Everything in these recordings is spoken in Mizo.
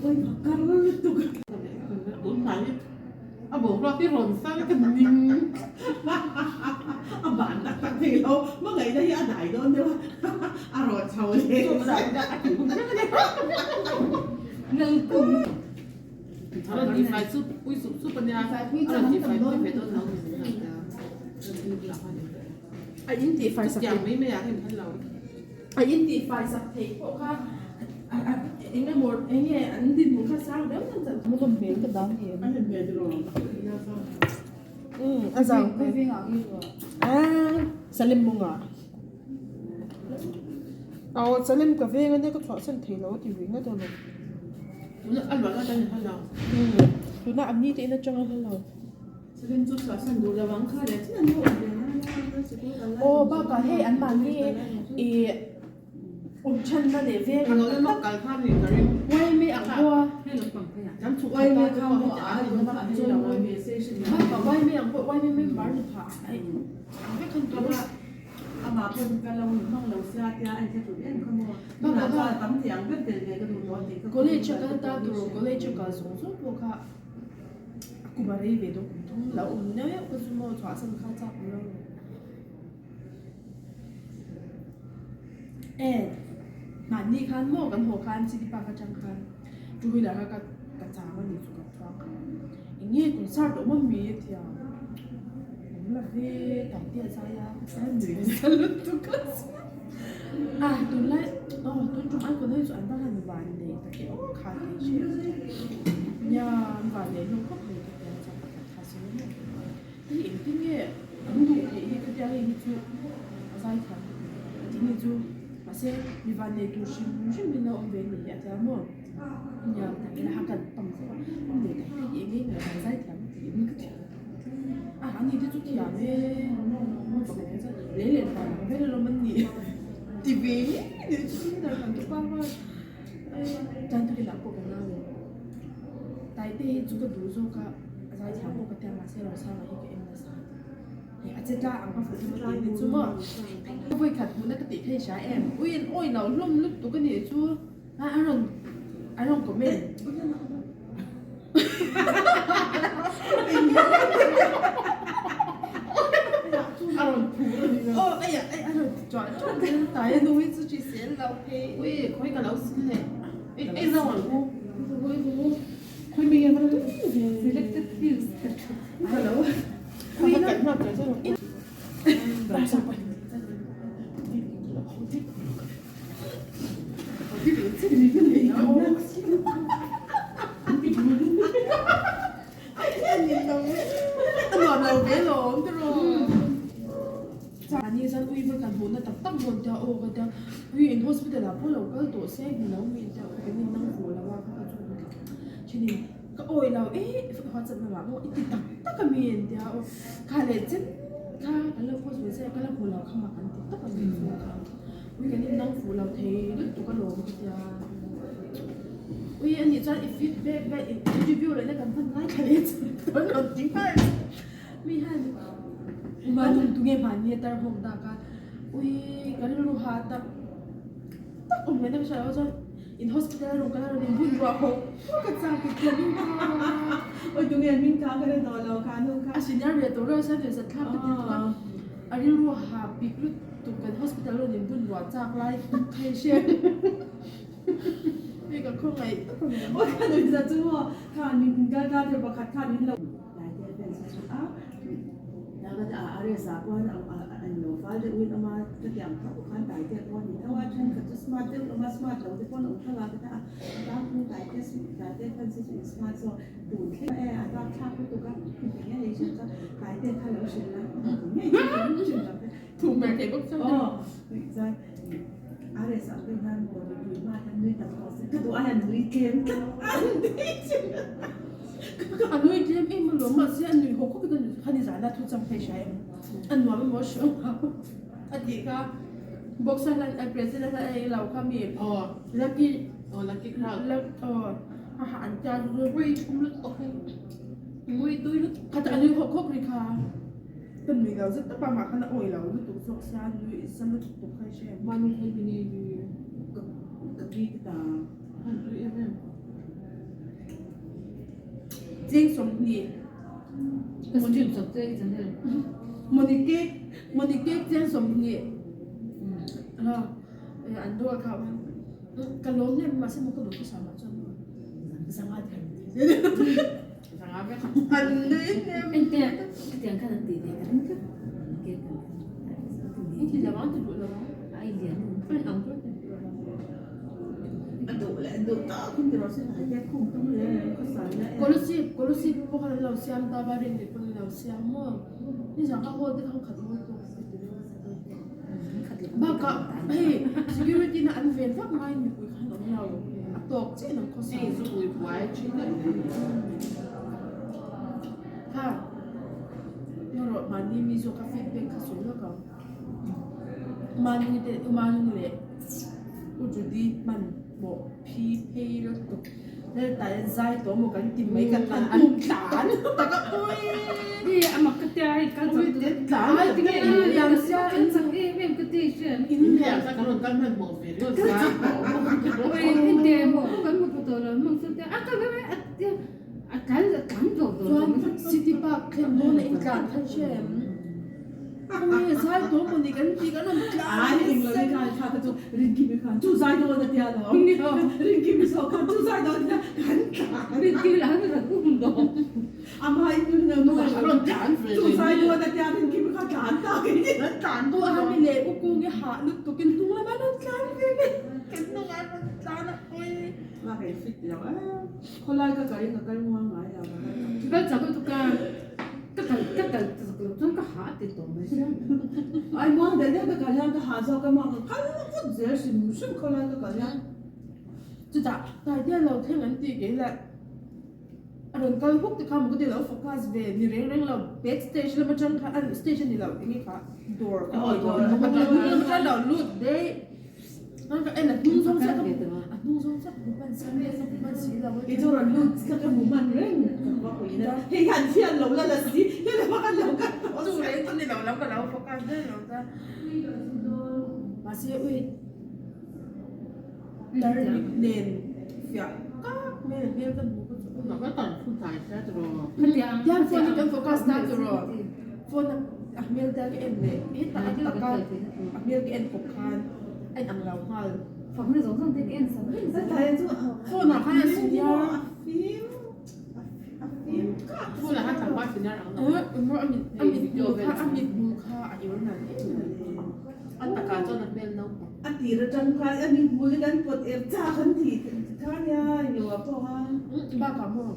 Oi phakar lutuk. Tun hnai hi a boruak hi rawn sang ka ning. A ban tak tak thei lo. Hmangaihna hi a dai dawn deuh a, a rawn chho leh. A tih hun reng a ni. A rawn tihfai sup pui sup sup a nia. A rawn tihfai pui ve dawn lo ni mai a. A in tihfai sak Chutiang mai mai ah hian phal lo. A in tihfai sak theih pawh kha eng emaw eng nge an dinhmun kha sang deuh deuh chan. Mu lawm hmel ka dang em. A lem hmel tiraw? Umm a zang hmel. Aaa Salim munga. Aw Salim ka veng ania ka chhuahsan thei lo a ti rih ngat alawm. Tuna a luah lai tan i hla lo. Umm tuna an ni te in atanga hla lo. Salim chu chhuahsan duh lo ang kha leh chin an lo awm ve ngai a, sikul kal lai Aw bakah hei an mahni ih awm thanna leh veng Ka lo lama kal kha ni ka ring. Uaime ang pawh a. Kan chhuk Uaime kha kha pawh maw heti a an tun inna kha a chawi lo a. mawi ve se hrim Bakah uaime ang pawh uaime member ni phah ai ang vek khan tur a. Amah pawh ka lo hmang lo sia tia a inthla ṭul em kha maw. Tunah chuan tam thei ang ber tel ve ka duh tawh tih ka College a kal ta tur college a kal zawng zawng pawh kha A kum a rei ve dawn kum thum lo awm neuh ka chu maw chhuah san kha chak awm lo. E mahni khan maw kan haw khan city park atang khan two wheeler kha ka ka chang a ni chu ka chuang kha eng nge concert a awm a mi a tia awm la ve tam te a zai a ka nui nasa lutuk a a tunlai aw tun tum ai kawn hi chu an va han van nei tak e aw kha tih hre nia an van nei hlawm khawp mai ka tia chuan pakhat kha sawi a hei engtin nge an duh theih hi ka tia hei hi chu a zai thiam ka ti a ti ni chu mahse mi van nei tur hrim hrim in a awm ve ni hi a tia maw nia tak ila kan tam zauh a awm nei tak te hi eng nge an zai thiam a tiin ka ti a ani te chu thiam e lei leh van ang vel alawm an nih ti ve ngei ni chu kan tupa khan tan takin ah pawh ka nau lo Taite hi chu ka duh zawk a a zai thiam pawh ka tia mahse Rosanga hi ka en nasa hei a che tla ang ka fuh thum a tih ni chu maw vawi khat hmuhna ka tih thei hria em ui an awi lo hlawm lutuk a nih chu a a rawn a rawn comment A rawn phur a nih aw ai a a rawn ti chuah chuah tai a nu hi chu chi sel lo phei Ui khawi ka lo sin leh ei ei zo ang u khawi mi nge va tui ve Selected views ka tha ka lo ui na kan hma chu A nuam lo ve lawm tiraw. Ani chuan ui va kan hmuhna tak tak dawn tia aw ka tia ui in hospital ah pawh lo kal tawh se hmu lo mi tia kan in nang fuh lo a ka chu thenin ka awi lo eh whatsapp lamah pawh i ti tak tak a mi an tia aw kha leh chen kha kan lo post ve se ka la hmu lo kha mak an ti tak a mi chu kha ui kan in nang fuh lo thei lutuk alawm ka tia ui anih chuan i feedback vel i review leh na kan hman ngai thla leh chu kan rawn ti nghal mi hian mahni tunge mahni a tar hawk dak a ui ka rilru ha tak tak awm mai na ka hria lo chuan in hospital a rawn kal a rawn in bun ruah hawk hawk a chak i tia min kha Ui tunge min kha ka hre tawh lo kha nu kha a senior ve tawh reuh a senior zat thlak ka ti tuk a a rilru ha pik lutuk kan hospital a rawn in bun ruah chak lai tak kha i hria hei ka khawngaih tak a ni. Ui ka nuih zat chu maw khan min kal ta tur pakhat khan min lo lai te fans a chu a Aresa pawh an lo fal deuh in awm a ka ti ang tho khan Taite pawh a ni tho a thenkhat chu smart deuh awm a smart lo te pawh an awm tho a ka ti a tlangpui Taite Taite fans hi chu in smart zawk tun thleng e a tlak thlak lutuk a eng nge hriat chuan Taite kha lo hrilh a ngei hrilh lo te Thu hmer thei bawk chuan aw chuan Aresa pawh hian maw nupui hma hian nui tak tawh se ka duh ai a nui tlem tlat a ni A nui tlem em alawm mahse a nui hawk hawk in a ni zan a thu chang phei hria em a nuam emaw a hre awm a tih kha boxer hian a president hian a ei lo kha mi aw lucky aw lucky crowd aw a ha an tia ui thum lutuk hi ui tui lutuk kha a nui hawk hawk ri kha ka nui lo zet tawp a mah khan a awi lo lutuk zawk sia nui za lutuk kha i hre em mahni khawi mi nge ka ka tui ta han tui em em. Cheng 20. Ka stream sak che i channel. Moni cake moni cake cheng 20. Ha an duh a kha ka lawm hle mahse maw ka duh hmasa mah chuan maw zanga ti han Zanga vek. An nui hnem. Ente chutiang khan an tih ve ka ring tlat cake ang khan. In ti lo ang ti duh lo ang. Ai lian a ang chu ti duh lo ang. A duh leh duh tawk in ti rawh se hnai te khum tum leh reng khawsai na e. Kolasib Kolasib pawh khan an lo siam ta va rin leh pawn an lo siam maw nizan kha hall te khan khat mawi tawk se ti deuh bakah hei security na an ven vak ngaiin mipui khan awm lo a tawk chiah in an khawsa. Hei zu pui buai thin a ni. Kha erawh mahni mi zawk a feedback kha sawi lawk ang. Mahni te mahni leh U Judy hman pawh phi phei lutuk heltah hian zai tawh maw kan ti mai ka tlan an tlan tak a ui Hi a mak ka tia hei kal chak te tlan ai tinge in liam sia in chak em em ka ti hriat in liam sia kan rawn kal hman hmawh ve riau sia ui in te hmawh kan hmu pha tawh lo mang chu tia a kal mai a tia a tlan a tlan tawh tawh chuan city park thlen dawn a in tlan khan hria em. Ui zai tawh maw ni kan ti kan rawn tlan Ai eng lo ni khan kha kha chu Rinkimi khan chu zai dawn a tia lo Rinkimi saw khan chu zai dawn a tia kan tlan Rinkimi lah khan ran um dawn Ama in nun lo nu a rawn tlan ve chu zai dawn a tia Rinkimi kha tlan ta ke ni kan tlan Tu a mi leh u kung i hah lutuk in hnung lamah rawn tlan ve ve kan hnungah rawn tlan a ui Ma kai fit lo a khawlai ka kal in ka kal muang ngai lo Kal chak lutuk a. Ka kal ka kal chak loh chuan ka hah ti tawh mai sia. Ai muang deuh deuh ka kal hian ka hah zawk a maw ka kal vut zel hrim hrim khawlai ka kal hian. Chutah Taitea lo thleng an tih kei lah a rawn kal huk te kha maw ka ti lo focus ve ni reng reng lo back stage lam atang khan a stage a ni lo enge kha dawr kha lam atang lo lut daih. An ka en a hnung zawng chiah ka a hnung zawng chiah ka hmu hman si a ka hmu hman si lo Kei chu rawn lut ka ka hmu hman reng ka va pui na hei hian hian lo la la si hian lo kan lo kan tawh chu reng chu ni lo lam ka lo focus daih lo ta mahse ui tar nen fiah kak mai a hmel ka hmu ka chu ka tan thu thai sia tiraw hian phone hi kan focus ta tiraw phone a hmel te ka en leh hetah a taka a hmel ka en kawp khan a inang lo nghal. Fakna zawng zawng te ka en sak reng zel. Phone ah khan a senior a fim a fim kak. Phone ah khan tlangval senior ang lo. A mit a mit hmu kha a mit hmu kha a ir nalh em em. A takah chuan a hmel naupang. A tir atang khan a mit hmu hi kan pawt er chak an tih kha nia englo ah pawh khan. Bakah maw.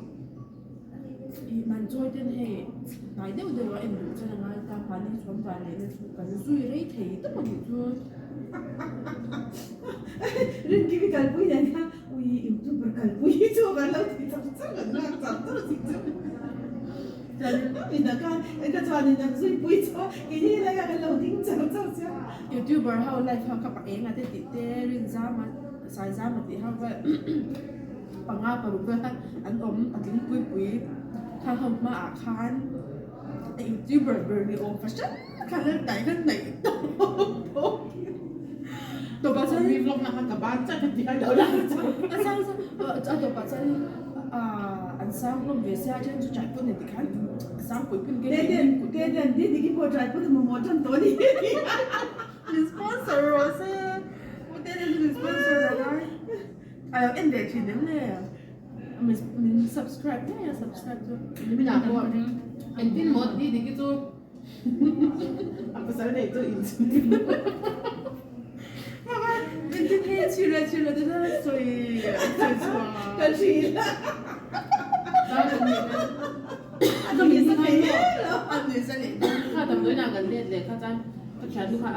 Ih man chawi ten hei hnai deuh deuh a en duh chuan a ngai ta mahni chhuan van leh na chu kan zui rei thei tawp a nih chu. Rinkimi kalpui nen khan ui youtuber kalpui hi chu kan lo ti char char kan nghak char char a tih chu. Min khan ka chuan in an zui pui chu keini helai ah kan lo ding char char sia. Youtuber ho live ho kha pa eng a te tih te Rinzama Saizama tih ho vel. Panga paruk vel khan an awm patling pui pui kha ho hmaah khan a youtuber ber ni awm fahran khan a dai khan naih tawp tawp tawpah chuan Mi vlog na khan ka ban chat a ti a lo lang chauh. A sang a tawpah chuan an sang hlawm ve sia then chu tripod nen tikhan sang pui pui ke ke den di diki pawh tripod a mamawh tan tawh a ni. Min sponsor rawh se u te nen min sponsor rawh lai. A lo en ve thin em le? Min subscribe ngei a subscribe chu. Min ah pawh engtin maw ti dik hi chu a pasal nei chu in chhun. Engtin nge chhira chhira te na sawi sawi chhuah. Ka hrilh a. A ni sa thei em lo. A ni sa leh dawn. Kha damdawiin ah kan let leh kha chuan ka thiannu kha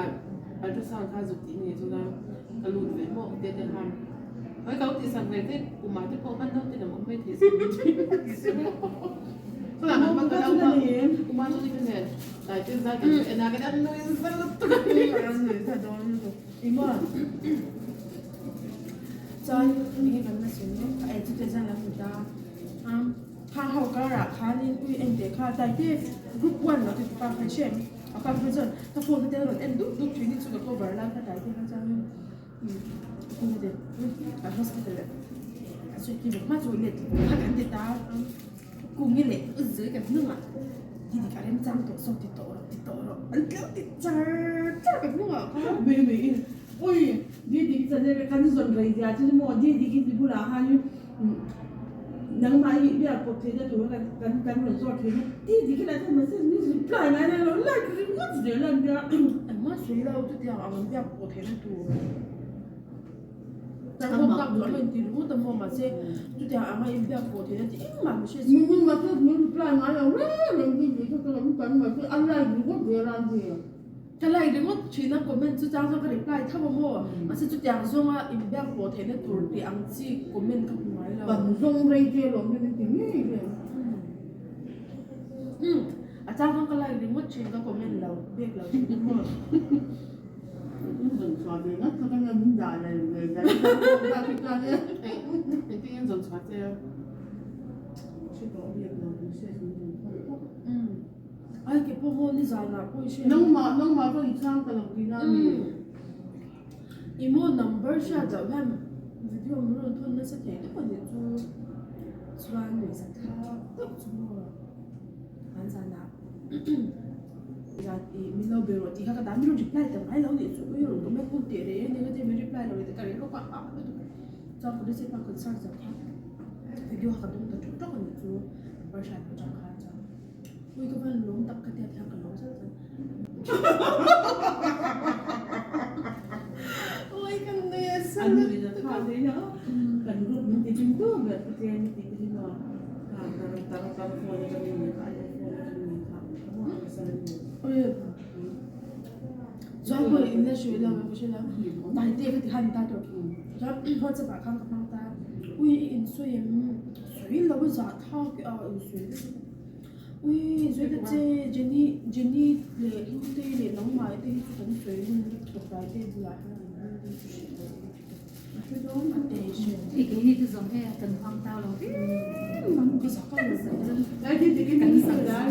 ultrasound kha zuk tih ni chu na ka lut ve maw te te khan. Hoi ka lo tih sak ve te kumah te pawh khan naute lam awm mai thei se. Chutah kan va kal a kuma chu ni ka nen tlai te zai kan chu en a kan an nui za lutuk a ni. An nui za dawn lutuk. Engmaw chuan enge kan la sawi mek a e chute zan lam ni ta a khang ho karah khanin ui en teh kha tlai te group one lo te pa khan hria em a pa kha chuan ka phone te rawn en dup dup thin hi chu ka cover lai kha tlai te kha chuan hospital Kungi leh u zui kan hnungah ti dik a remchang tawh saw ti tawh rawh ti tawh rawh an tleu ti char char kan hnungah khan. Mai mai in ui di dik channel ka kan zawn rei zia chu maw di dik hi ti bulah khan nangmah hi biak pawp theihna tur kan kan kan rawn zawt thin a ti dik hi lah chuan message min reply ngai ngai lo like ringawt zel a nia. Engmah sawi lo chutiang ang biak pawh theihna tur. Kan hawk tak duh ang inti ringawt a maw mahse chutiang anga inbiak pawh theihna chi engmah mi hre Min min message min reply ngai lo reng reng hi tih kha ka lo tan mai chu a like ringawt zel a ni. Ka like ringawt thin a comment chu chang chuan ka reply tho a maw mahse chutiang zawnga inbiak pawh theihna tur tih ang chi comment ka hmu ngai lo. Kan zawng rei che lawm hi min ti ngei reng. Umm a chang chuan ka like ringawt thin ka comment lo bek lo thin a maw. Min zawn chhuah ve ngat kha ka nia min dah leh ve daih ta khi ta nia. Engtin in zawn chhuah che a? Hre tawh biak lo min hriat min zawn chhuak tawp. Umm ai ke pawh maw nizanah pawh i hre. Nangmah nangmah chuan i chhang ta lo tihna a ni. I maw number hriat loh hian video min rawn thawn nasa thei tawp a nih chu chuan nuihzat thlak tawp chu maw an zanah. Zan i min lo be rawh tih kha ka dah min rawn reply ta ngai lo nih chu ui rawn comment hun teh reh ania ka tia min reply lo leh ta reh lawk a ah lutuk chuan police pa concern zawk kha video kha ka dawng ta ṭawk ṭawk a nih chu number hriat atang khan chuan ui ka van lawm tak ka tia thiang ka lawm zat zat ui ka nui a sa lutuk a kan group min ti hlim deuh ber ka tia min ti hlim a. Chuan pawh in la hruai lo ka hre lo Naite ka ti khan ta tur chuan WhatsApp ah khan ka hmang ta ui i insawi em sawi lo a zah thlak a insawi lutuk ui insawi ta che Jenny Jenny leh Hlutei leh nangmah te hi chu kan sawi hun lutuk Naite bulah hian an hming te chu hrilh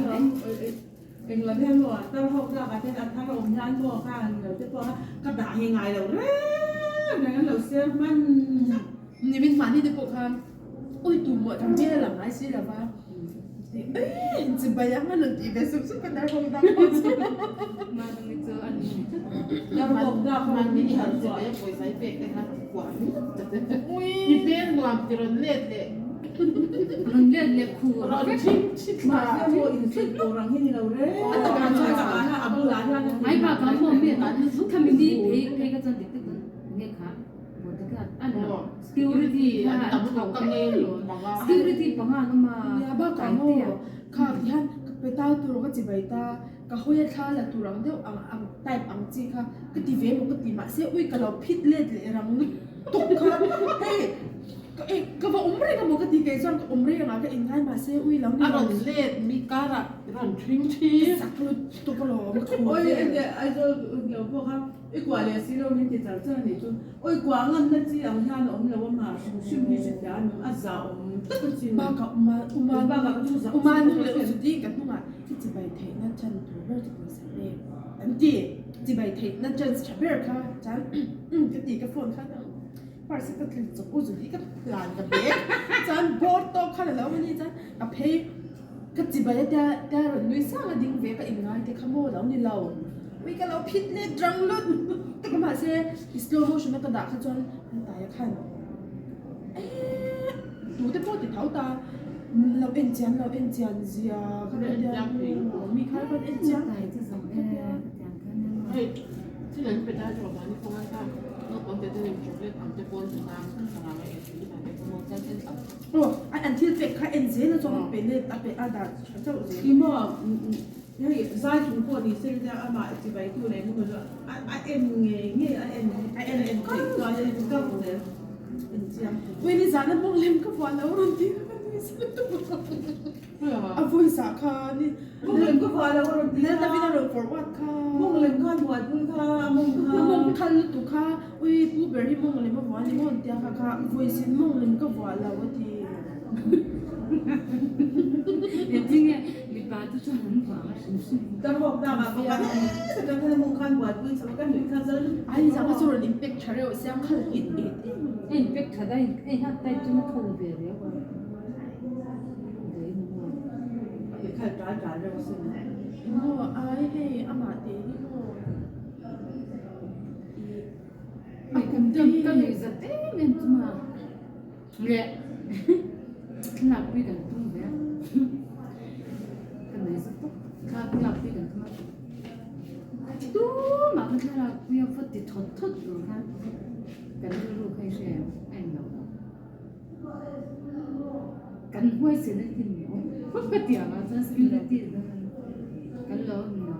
lo Englam hian maw tar ho tlak ah te a thar awm hian maw kha ang lo te pawh ka dah hi ngai lo reng reng an lo share hman zak. Nimin mahni te pawh khan ui tu maw tam vel a lang ngai si lo va Eii chibai ang a rawn tih ve sup sup a dar ho dang pawh chu. Dar ho tlak ho Mahni i han chibai a pawisa i pek te kha kuah I hmel nuam ti rawn let leh. Rawn let leh khu. Rawn chhing chhi thla. Mahse maw insawi tur ang hi ni lo reng. A takah chuan a bulah hian a Ai bak ah maw mi khami ni phei phei kha chuan dik tak chuan nge kha bodyguard a lo security kha an tho security panga an awm a. Nia bakah maw kha tihian ka pe ta tur ka chibai ta. Ka hawi a thla la tur ang deuh ang ang type ang chi kha ka ti ve maw ka ti mahse ui ka lo phit let leh rang lutuk kha hei ka eh ka va awm reng a maw ka ti kei chuan ka awm reng ah ka inngai mahse ui lo ni A rawn let mi karah rawn thing thi. Ka sak lutuk alawm ka thaw Oi vel. enge Aizawl lo pawh kha i kuah leh si lo min ti char char a nih chu oi kuah ngamna chi ang hian a awm lo a mah hrim hrim hi hriat a nung a za awm tak a chi. Bakah uma uma Bakah ka chu zak uma nung leh u zudi ka hnungah I chibai theihna chan tur ber chu pawisa pek an ti. Chibai theihna chance tha ber kha chuan umm ka ti ka phone khan purse ka tlu chawp u zui ka plan ka bag chuan bawr tawk khan alo awm a ni chuan ka phei ka chibai a tia tia rawn nui sang a ding ve ka inngai te kha maw lo ni lo ui ka lo phit let rang lut tak a mahse i slow motion a ka dah kha chuan an tai a khan eehh tute pawh ti tho ta. Lo en chian lo en chian zia ka lo tia mi kha rawn en chiang ka tia. Hei thil an pe ta chu mahni kawng a kha naupang te ten chocolate ang te pawn tuna rang a en thin ang te pawh chuan en tak. Aw an thil pek kha en zel a chuan a pe let a pe a dah tha chauh zel. Ih maw hei zai chung pawh ni se nia amah chibai tu leh engemaw chu a en ngei ngei a en a en en theih chuan a en kar zel. Ui ni zan a mawng lem ka vuah lo rawn ti kha ka nui sa lutuk a voice ah khan i Mawng lem ka vuah lo rawn ti Lal David a rawn forward kha Mawng lem khan buai pui kha a mawng kha A mawng thal lutuk kha ui pu ber hi mawng lem a vuah a ni maw an tia kha kha voice in mawng lem ka vuah lo a ti. Engtinge mipa chu chuan an vuah ang a hrim hrim. Ka hawk tak ah bawk a heta kan khan mawng khan buai pui chho a ka nuih kha zal lutuk. Ai zang kha chu rawn in pack tha reuh siang khal it it em a ni. A in pack tha da hei ha type chuan a khal ve riau a. Dei ni maw. khal ṭal ṭal reuh asin. Maw ai hei amah te hi maw i a kum te hi. Ka nuihzat em em chu ma leh thlalak pui kan tum ve a ka nuihzat tawp thlalak pui kan tum a tumah kha thlalak pui a va ti thawt thawt tur khan kan rilru kha i hre em a englo. Kan huaisen a hin maw? Ka ti ang a chuan security kan lo ni lo.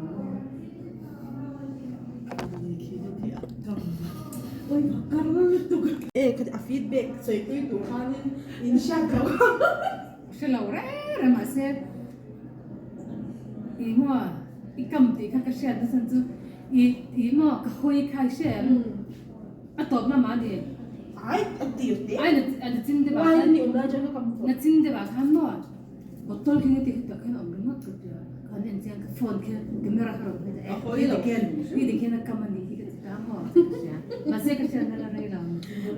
E kha a feedback sawi pui tur khanin in hriat lo. Hre lo reng reng mahse i maw i kam tih kha ka hriat nasa chu i i maw ka hawi kha i hre em? A tawp lamah a ni. Ai a tir te. Ai na na chin deuh ah khan. Ni awm lai atang ka kam tawh. Na chin deuh ah khan maw bottle khi ti tak hian awm ringawt ka tia. Khan en chiang ka phone khi camera kha rawn hmet a. Hawi lo. Hi ti khian a kam a nih hi ka ti ta maw. Mahse ka hriat na la rei lo.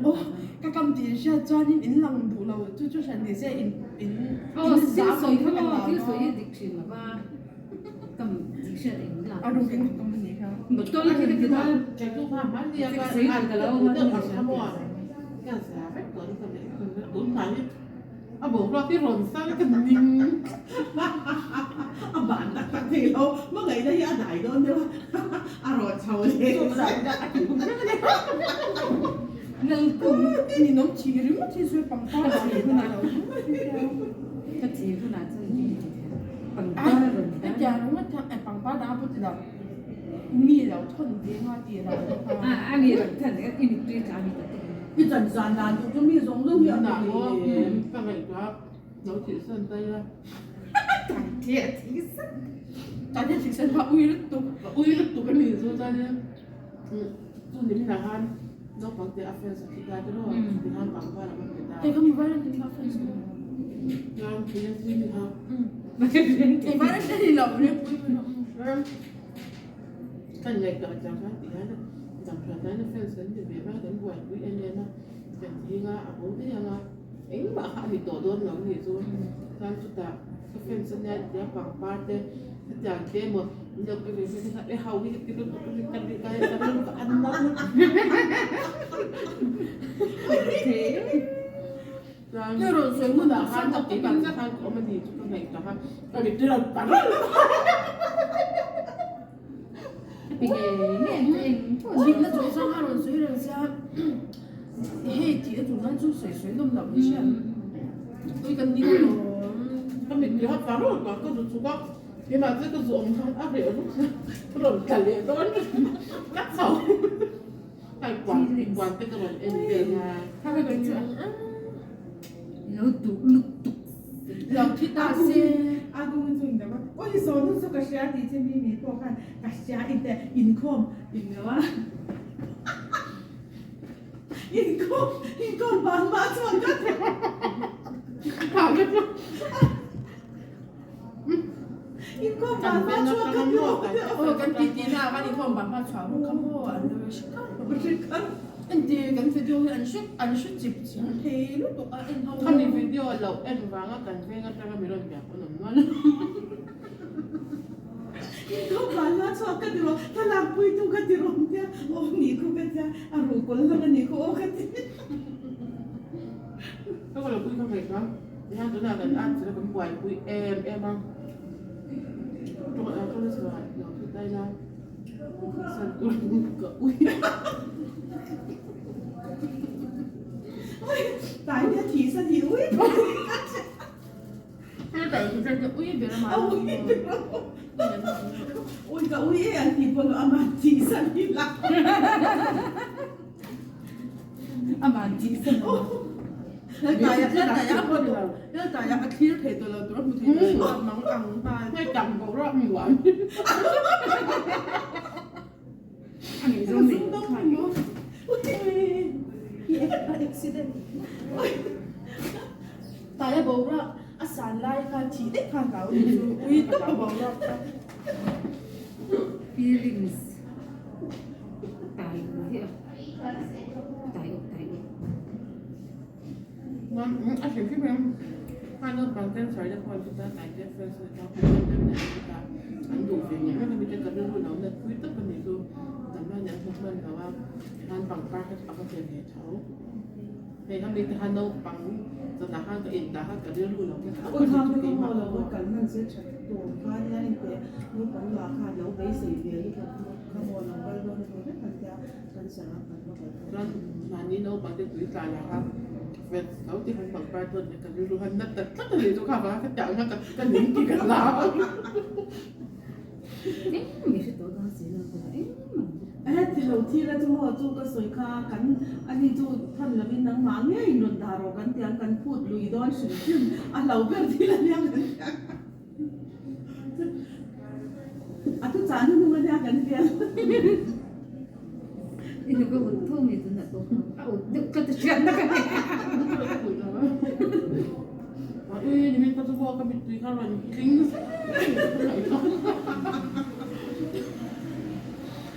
Oh ka kam tih in hriat chuanin in lang duh lo chu chu hran ni se in in Oh thil sawi kha maw thil sawi hi dik thin lo va. Kam tih hriat eng la. A rukin ka kam a nih kha. Bottle khi ka ti ta. A boruak hi rawn sal ka ning. A ban tak tak thei lo. Hmangaihna hi a dai dawn deuh a, a rawn chho leh a ti kum reng a ni. Nalkum. Ninawm thi ringawt hi chu pangpar a thi hunah lo. Ka thi hunah chuan ni ti thei. Pangpar a rawn dar. Hetiang ringawt hian pangpar dang a pawh ti lo. Mi lo thawn ve nga tih ral bawk a. A mi rawn thawn ve i mittui tla mi ta te. I chan zan dan duh chu mi zawng zawng hi a ni hle. Ka ngaihtuah lo thihsan ta ila. Kan theh thihsan. Kan theh thihsan kha ui lutuk. Ka ui lutuk a ni chu chuanin chu ni minah khan naupang te a fans a thi ta te rawh tikhan pangpar a va pe ta. Hei kha mobile a ni kha fans chu. Chuan thil a zui ni kha. Mobile a ni lo hle pui pui lo. Kan ngaihtuah chang khan ti hian damtha tan a fans kan ti ve mai a kan buaipui em em a kan thing a a bo daih ang a engmah kha a ni tawh dawn lo ni chu chuan chutah ka fans ania tia pangpar te hetiang te emaw min lo pe ve ve te kha e ho hi ka ti lutuk a ni ka ti ka rilru ka an na chuan tunah khan keimah chiah khan ka awm a ni chu ka ngaihtuah a ka mittu lo parh Thihna chungchang a rawn sawi reng sia hei tih a tunlai chu sawi sawi nawm loh ni hriat ui kan ni alawm. Ka mittui a tla rawk a ka zu chhuk a keimah chu ka zu awm khan a reh ruk a rawn tla leh dawn ka chho kai puan puan te ka rawn en vel a. Lo duh lutuk. Lo thi ta se. A kung chu in deuh a, awi sawn chu ka hria tih che mi mi pawh khan ka hria in te inkhawm in lo a. Inkhawm inkhawm ban mah chuan ka ti. Inkhawm ban mah chuan ka ti. Aw kan ti ti na kan inkhawm ban mah chuan kha maw an lo hre kar hre kar. Entir kan video hi an hre an hre chip chim thei lutuk a en ho. Khami video loh en vanga kan veng atanga mi rawn biak pawn awm nual. Inkhawm ban mah chuan ka ti rawh thlalak pui tu ka ti rawh nia aw ni khu ka tia a ruhkawl hlawm a ni khu aw ka ti. Ka lo pui kha ngaihtuah tihian tunah kan at chila kan buaipui em em a tawng tawng nasa lo thu ta ila san tur ka ui. Tai nia thi san hi ui. Tai thi san hi ui ber a A ui ber a Ui ka ui e an ti pawh lo aman thi san hi la. Aman thi san. Heltaiah a thlir thei tawh lo tur a hmu thei tawh lo a mang ang nghal. Hei tam bawk rawh mi uam. A ngei zawng nei kha. Accident. Taia boruak a san lai khan thih daih khan hlau ni chu ui tawp a boruak kha. Feelings tai u hi a tai u tai u. A hrim hrim em. Kha naupang cancer te pawh an ti ta, tlai te fans te kha pawh an lam an ti ta, an duh ve ngei reng a mite ka rilru lo nat pui tak a ni chu dam a nia hmu hman lo a, tikhan pangpar kha chu a va pe ve tho. Hei kha mite kha naupang zanah khan ka indah kha ka rilru lo nat tak a ni chu keimah pawh. Kal hman se tha tur kha nia inte naupang lah khan lo beisei ve lutuk kha maw lo kal dawn tur vek an tia cancer a kan va kal Chuan mahni naupang te tui tla lah kha fans tho ti han pangpar dawn nia ka rilru han nat ta tlat a ni chu kha vang a ka tiang kha ka ning tih ka hlau. Eng mi hre tawh dawn si lo tawh eng E ti lo thil a chu maw chu ka sawi kha kan ani chu than lovin nangmah ngei in rawn dah rawh kan tiang kan phut lui dawn hrim hrim a hlo ber thil a nia kan tiang a thu chah hnuhnung a nia kan tiang. I nu ka ut tho mai tunah pawh khan a ut deuh tlat a hriatna ka nei. Ui nimin kha chu maw ka mittui kha rawn tling zet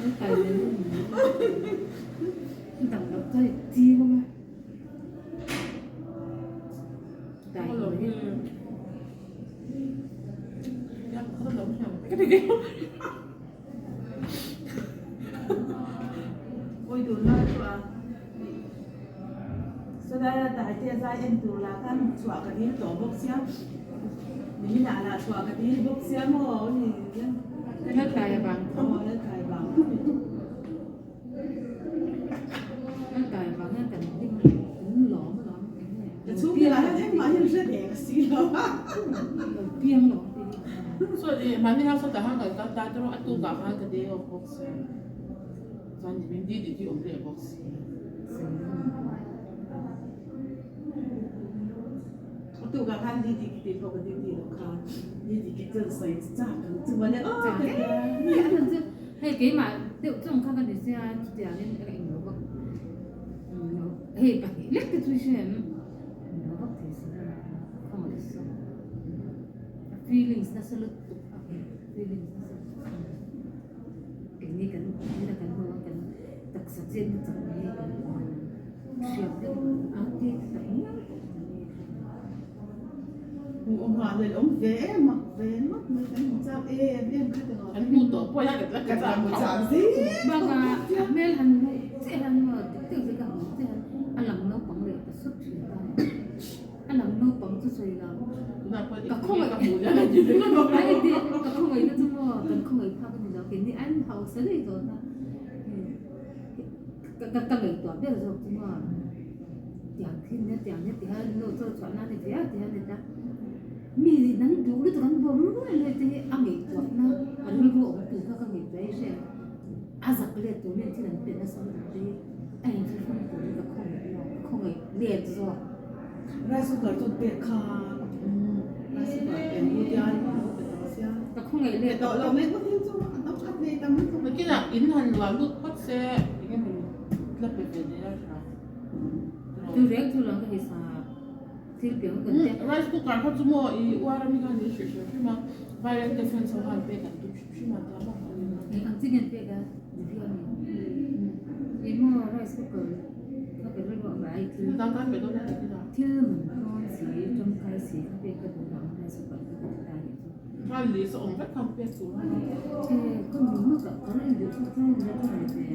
An kai ve dawn ni dang loh chuan i chi bawk a. Dai mai. Awi dun lai chu a sawlai a dai te a zai en tur lah khan chhuah ka dil tawh bawk sia nimin ah lah chhuah ka dil bawk sia maw ni Laltlai avang tho aw laltlai avang tho Laltlai avang hian kan hlim kan lawm alawm eng nge Ka chhungte lah hian engmah hi an hre ve ka si lo a lo piang lo Saw i mahni hausa tah khan kan kal ta te rawh a tukah khan ka day off bawk sia chuan ni min didi hi awm leh bawk si. A tukah khan didi ki tih pawh ka didi lo kha didi ki chuan sawi chak ang chu mawle aw ka tia. A chhan chu hei keimah deuh chawng kha ka ni sia chutiangin ka englo vak hei pahnih lek te chu i hre em englo vak thei si lo khawngaih saw. A feelings nasa lutuk a feelings nasa lutuk a keini kan ina kan hmu a kan taksa chetna chak mai hi kan hriat vek a ti tak ngial pawh kan ni Hmuh awm nghah leh awm ve em a ve ngawt mai kan hmu chak em em kha ti Kan hmu tawh pawh hian kan la hmu chak zing Bakah a hmel han hmuh chiah hian maw dik deuh zet a hmuh chiah hian a lang naupang leh ta sut thin ta. A lang naupang chu sawi lo. Ka khawngaih ai ti ka khawngaih na chu maw kan khawngaih phak a ni lo keini an hausa daih dawn a ka ka ngaihtuah ber zawk chu maw tiang thin nia tiang nia ti hian nu chaw chhuah nan ni ve a ti hian ni ta mi nan duh lutuk an bawm ruai ruai te hi a ngaihtuah na a rilru awm tur kha ka ngaihtuah hi hriat a zak let tur hian thil an pe nasa lutuk te hi a inthlahrung tur hi ka khawngaih lo ka khawngaih let zawk. Rice cooker chu pek kha rice cooker eng u tia lo pe tawh sia. Ka khawngaih let tawh lo mai khaw thil chu a tam khat nei tam lutuk. Nakinah in han luah lut phawt se eng emaw la pe ve leh a tha. Chu reng chu lo ka hei sa thil piang kan te. Rice cooker kha chu maw i uar ami khan min hrilh hrim hrim a viral te friends ho khan pek an tum hrim hrim a tia maw. Eng ang chi nge an pek a Divya mi. Eng maw rice cooker. Thil man tlawn si, tangkai si kha pek ka duh vang a super ka ti ta nih chu. E, ka mi mak ah ka la en duh chu chu la ka ngai ve.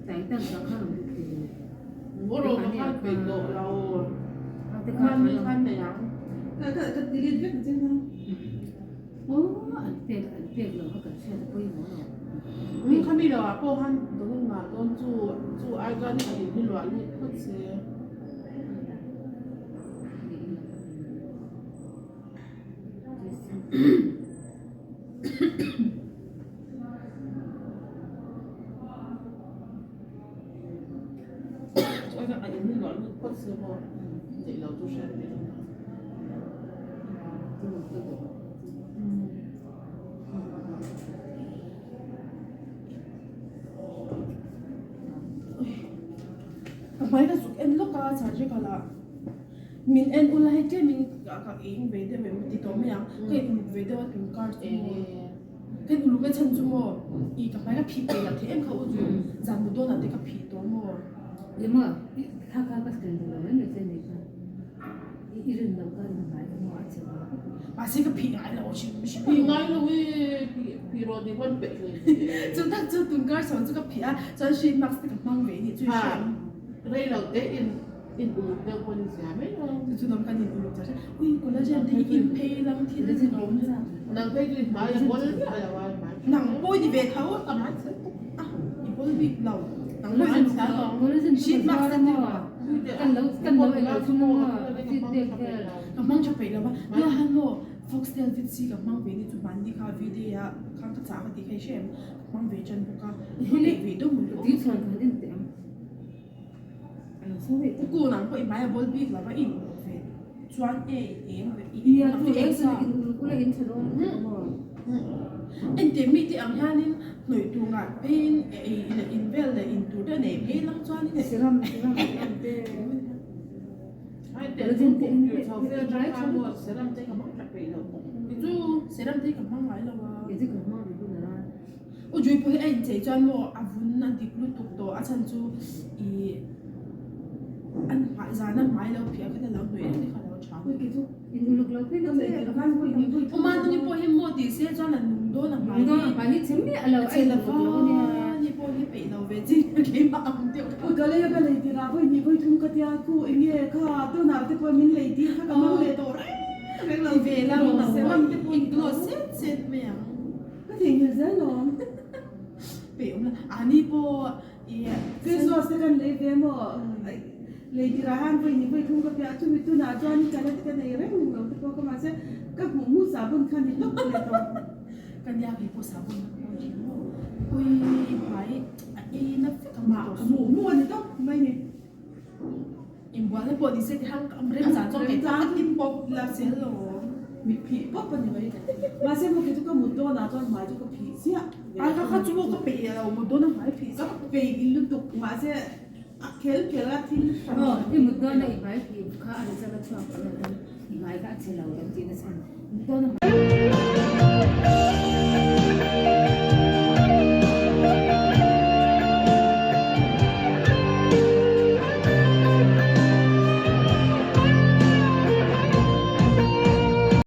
Tlai tan ka kha rawn duh thei lo. Te kha Aw an pek an pek lo kha kan hriat a pawimawh lo. Min kha mi lo ah pawh khan dawng ngah dawn chu chu ai chuan a in hi luah lut phawt se. Chu ai chuan a in hi luah lut phawt se maw neih lo chu hriat ve lo. Ka hmai ka zuk en lawk a surgical ah min en ula hei tlem in ka eng ve deuh em ti tawh mai ang ka in uluk ve deuh a tun kar chu maw ka in uluk na chhan chu maw ih ka hmai ka phih peih lah theih em kha u chu zan mut dawn ah te ka phih tawh maw. Emaw kha kha. I rin loh kha in hmai ka hmuh a che lo. Mahse ka phih ngai lo hrim hrim. Phih ngai lo i phih rawh ni pawn peih hle hle. Chu tak chu tunkar chho chu ka phih a, chuan sheet mask te ka hmang ve ni chu i hria ang. Rei lo te in in uluk deuh pawn in zia mai lo. Chu chu dawm kan in uluk char char. Ui collagen te hi in phei lam thil a ni awm. Nang phei chu i hmai a bawl miah lo a hmai. Nang pawh i ni ve tho. Ka hmai chhe tuk. A i bawl bik lo. Nang pawh i ni Collagen chu Sheet ka mask zuar te a maw. Kan lo kan lo eng lo thung a maw fit dek vel. Ka hmang tha peih lo va, tunah khan maw Foxtel vit si ka hmang ve ni chu hmanni kha vday ah khan ka chah ka tih kha i hre em, ka hmang ve tan bawk a, i hmang leh ve deuh maw Tui chhuan kan en teh ang. A lo chho ve tawh. Kukun ang pawh i hmai a bawl bik lo va i inuluk ve chuan e i eng ve i Nia a chu eng eng sa. in uluk ula in tha dawn lutuk maw. Engtiang mite ang hianin hnawih tur ngah pheiin ei leh in vel leh in tur te a nei phei lang chuanin e. Serum serum serum te. Collagen te in hmai tha lutuk. Serum te ka hmang tha peih lo. Chu serum te hi ka hmang ngai lo a. Kei chu ka hmang regular a. U Jui pawh hi a inchei chuan maw a vun a dik lutuk tawh a chhan chu ih an hmai zan a hmai lo phiah kha te lo hnawih reng te kha a lo tha. Ui kei chu In uluk lo phei na che ka van pui ni vui Uma nungi pawh hi maw tih se chuan a nung dawn a hmai Nung dawn a hmai hi che miah lo a che lo va ni pawh hi peih lo ve chi keimah ang deuh kha. Ui ka lei a ka lei tirh ah vawi hnih vawi thum ka tia khu eng nge kha tunah te pawh min lei tir kha ka hmang leh tawh reng reng lo Ti ve la maw serum te pawh in glow set set mai ang. Ka theihnghilh zel lo ang. Peih awm la a ni pawh Face wash te kan lei ve maw? Lei tirah hian vawi hnih vawi thum ka piah a, chumi tunah chuan ka la ka nei reng lo te pawh ka mahse ka hmuh hmuh sabun kha ni tawp leh tawh. Ka nia kei pawh sabun ka hmang thin maw? Ui hmai a ei na vek ang Mah ka hmuh hmuh a ni tawp mai ni. Inbualna pawh ni se ti hang ka rem zan chuan kei pawh ka ti pawp la zel lo. Mi phih pawp a ni mai. Mahse maw kei chu ka mut dawnah chuan hmai chu ka phih chiah. Ai kha kha chu maw ka peih lo mut dawn a hmai phih chiah. Ka peih lutuk mahse a khel khel a thil hran. Aw i mut dawn a i hmai phih kha a result a chhuak lo i hmai kha a chhe lo kan tih na chhan mut dawn a hmai.